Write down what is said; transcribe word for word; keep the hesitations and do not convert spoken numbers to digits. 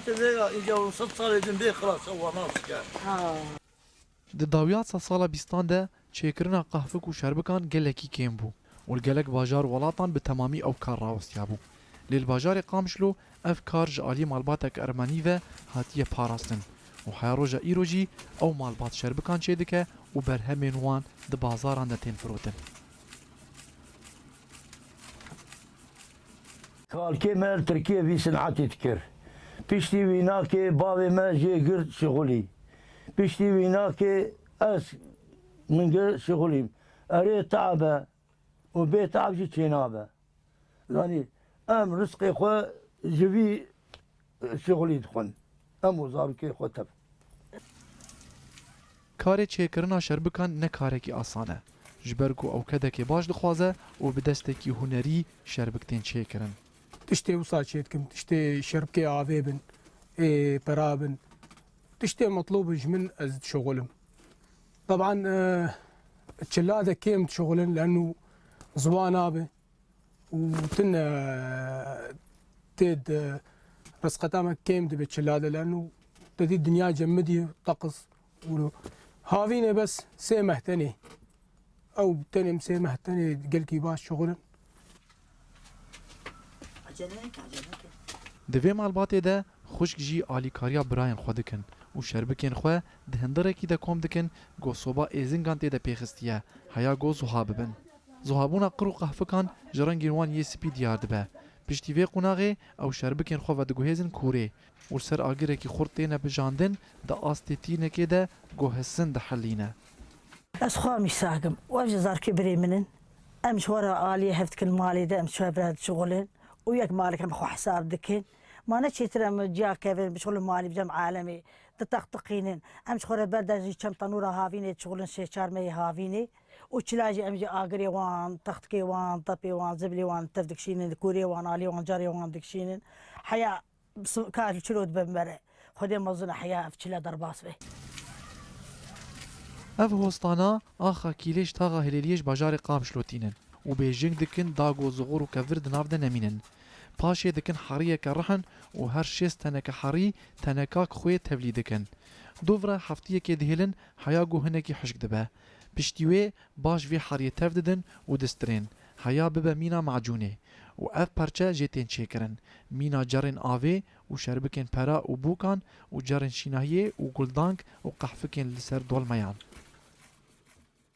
Vêga îca û sed salê din bê xilas ewa nas ke. Di dawiya sedsala bîstan de çêkirina qehfik û şerbikan gelekî kêm bû û li gelek bajar û welatan bi temamî ew kar rawestiyabû. Lê li bajarê Qamişlo ev kar ji aliyê malbatek ermenî ve hatiye parastin û heya roja îro jî ew malbat şerbikan çêdike û berhemên wan di bazaran de tên firotin. Kalkê me li Tirkiyê vî sinetî dikir. Piştî wî nakê bavê me jê girt şixulî. Piştî wî nakê ez min girt şixulîm. Erê tabe û bê tab jî çênabe. Zanî em rizqê xwe ji vî şixulî dixwin. Em û zarokê xwe tev. Karê çêkirina şerbikan ne karekî asan e. Ji ber ku ew kedekê baş dixwaze û bi destekî hunerî şerbik tên çêkirin. Tiştê wisa çê dikim, tiştê şerbikê avê bin, ê pera bin. Tiştê metlûb ji min ez dişuxulim. Teban e, çila de kêm dişuxulin, lenu ziwa nabe. Û tune tê di rizqeta me kêm dibe çila de, leno te dî dinya cemidî teqis û havînê bes sê meh tenê. Ew tenê sê meh tenê gelkî baş şixulin. Di vê malbatê de xwişk jî alîkariya birayên xwe dikin û şerbikên xwe di hindirekî de kom dikin, go soba êzingan tê de pêxistiye, heya go zuha bibin. Zuhabûna qir û qehfikan ji rengên wan yê spî diyar dibe. Piştî vê qonaxê ew şerbikên xwe vediguhêzin kûrê û li ser agirekî xurt têne bijandin, di astê tînekê de go hisin dihilîne. Ez xwe mîsak im û ev jî zarokê birê min in. Em ji xwe re aliyê hev dikin malê de, em ji xwe re dişixulin û yek malek em xwe hesab dikin. Ma ne çêtir em ciya kevin, bişixulin malê bi cem alemê, diteqtiqînin. Em ji xwe re ber de jî çem tenûra havînê dişixulin, sê çar meyê havînê û çila jî em jî agirê wan, textikê wan, tepê wan, zibilê wan tev dikişînin, kûrê wan, aliyê wan, carê wan dikişînin. Heya Ka çilo dibe mere. Xwedê mezin e heya ev çile derbas be. Ev hostana axa Kîlê ji taxa Hilêliyê ji bajarê Qamişlo tînin û bêjing dikin dago zixur û kevir di nav de nemînin. Paşê dikin heriyeke rihin û her şêst teneke herî tenekak xwê tevlî dikin. Dûv re heftiyekê dihêlin heya ku hinekî hişk dibe. Piştî wê baş vê heriyê tev didin û distirên. Heya bibe mîna macûnê. Û ev perçe jê tên çêkirin. Mîna cerên avê û şerbikên pera û bûkan û cerên şînahiyê û guldang û qehfikên li ser dolmeyan.